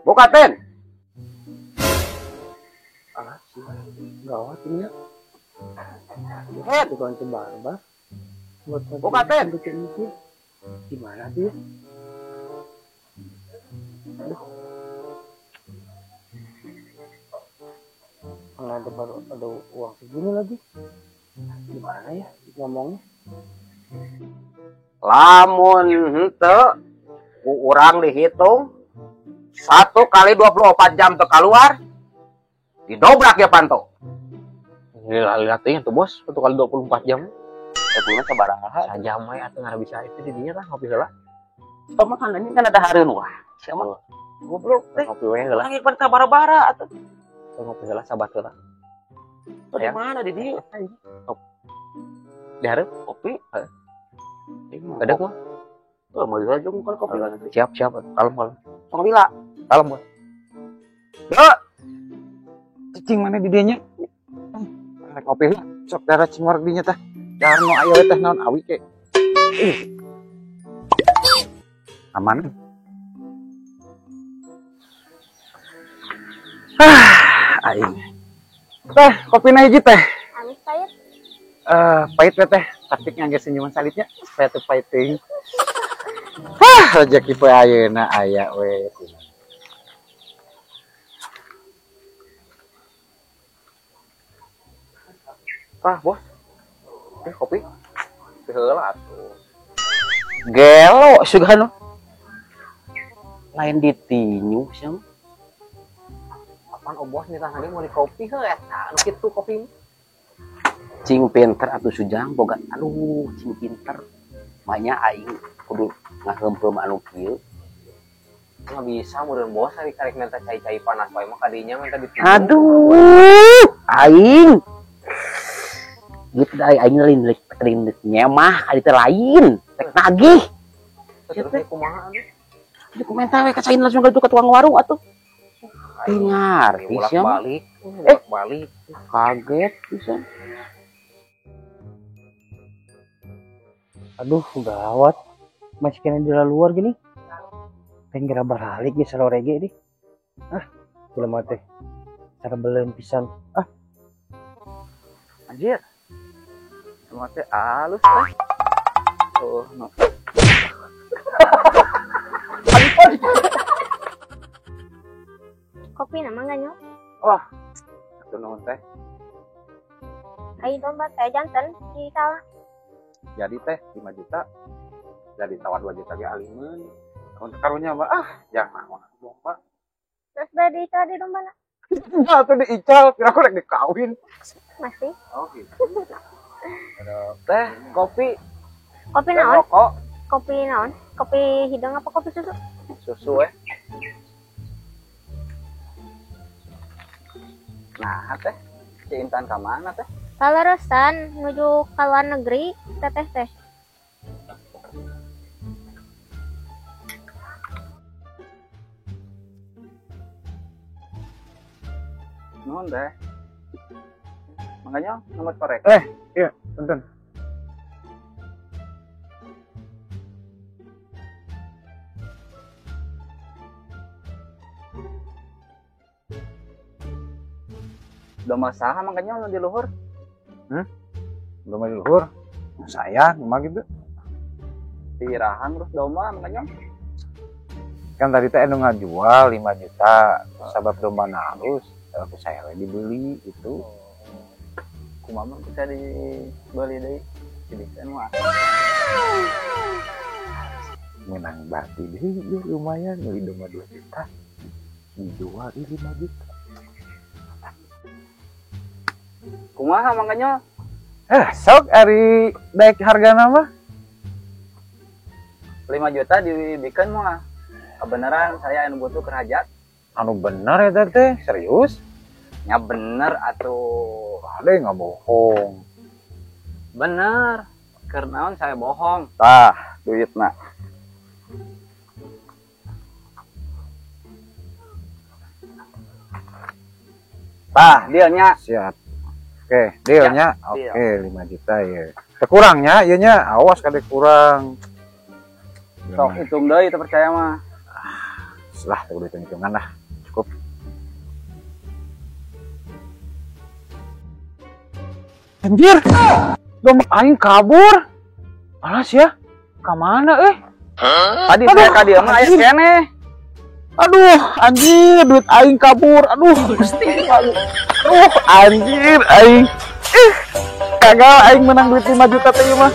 Buka Tin. Ah, gawat ini ya. Bukan sebarbar. Buka Tin. Gimana dia? Aduh. Mana ada baru ada uang segini lagi. Gimana ya ngomongnya? Lamun henteu ku urang dihitung 1 kali 24 jam teu keluar didobrak ya panto. Lila teh tuh bos, 1 kali 24 jam. Sepuluh sabaraha? Sajam we atuh ngarah bisa itu di dinya tah ngopi heula. Tong mah kan kan ada hareun wah. Sia mah goblok teh. Ngopi we heula. Langit pan kabara-bara atuh. Ngopi heula sabat heula. Di mana di dieu? Di hareup kopi. Heeh. Ada mah. Oh, mau jeung kopi. Siap, siap. Kalem, kalem. Tong lila. Kalem, Bos. Yo. Cicing mana di dieu nya? Rek ngopi heula. Sok darah cingor dinya tah. Dahar nu aya we teh naon awi ke. Aman. Ah, aing. Teh, kopina hiji teh. Amis pahit. Pahit we teh, tapi ngangge senyuman salitnya supaya teu pahit teuing. Hah, rezeki poe ayeuna aya we. Tah, Bos. Kopi. Kopi heula atuh. Gelo sugan. Lain ditinyu sia mah. Apaan oh bos nitah tadi mau di kopi heuh eta anu kitu kopi. Cing pinter atuh Sujang boga aduh cing pinter. Maknya aing kudu ngaheumpeum anu kieu. Nggak bisa meureun bos ari karek minta cai-cai panas wae mah kadinya minta ditinyu. Aduh, aing. Gitu dah aing lain lain nyemah kali teh lain rek nagih. Terus kumaha atuh? Di komentar we kacain langsung ka tukang warung atuh. Dengar, bolak balik, balik. Kaget bisa. Aduh, gawat. Masih kena di luar gini. Pengen geura balik ge sarore ge deh. Ah, jelema teh. Cara beleun pisan. Ah. Anjir. Jelema teh alus teh. Oh, no. Kopi nama enggak nyok? Wah, itu nuhun teh. Ayo domba teh jantan di salah. Jadi teh 5 juta. Jadi tawar 2 juta ge alimeun. Untuk karunya mah ah, jangan mah domba. Terus beli diical di domba na? Nah, tuh diical, kira aku rek dikawin. Masih. Oh gitu. Teh, kopi. Kopi naon? Rokok. Kopi naon? Kopi hidung apa kopi susu? Susu eh. Nah, teh, si Intan ka mana teh? Kaleresan menuju ke luar negeri, teteh teh. Nuhun teh. Makanya nomor korek. Iya, punten. Domba saha makanya nu di luhur? Domba di luhur? Saya, mah gitu. Tirahan terus domba makanya. Kan tadi teh anu ngajual 5 juta sabab domba halus, aku saya we dibeli itu. Kumaha mah bisa dibeli deui? Dibikeun mah. Menang berarti deui lumayan beli domba 2 juta. Dijual 5 juta. Kumaha makanya? Sok ari daek hargana mah 5 juta dibikeun mah. Kebenaran saya anu butuh keur hajat. Anu bener ya teh, serius? Nya bener atuh. Ade nggak bohong. Bener. Keur naon saya bohong? Tah, duitna. Tah, dealnya. Siap. Oke, dealnya. Ya, oke, 5 juta ya. Kekurangnya, ieu nya awas kade kurang. Sok hitung deui teu percaya mah. Lah, teu hitung-hitungan lah. Cukup. Anjir. Domba aing kabur. Alas ya. Ka mana euy? Tadi saya ka dieu mah aya keneh. Aduh, anjir, duit aing kabur. Aduh, Gusti. Aduh, anjir aing. Ih, gagal aing menang duit 5 juta teh ieu mah.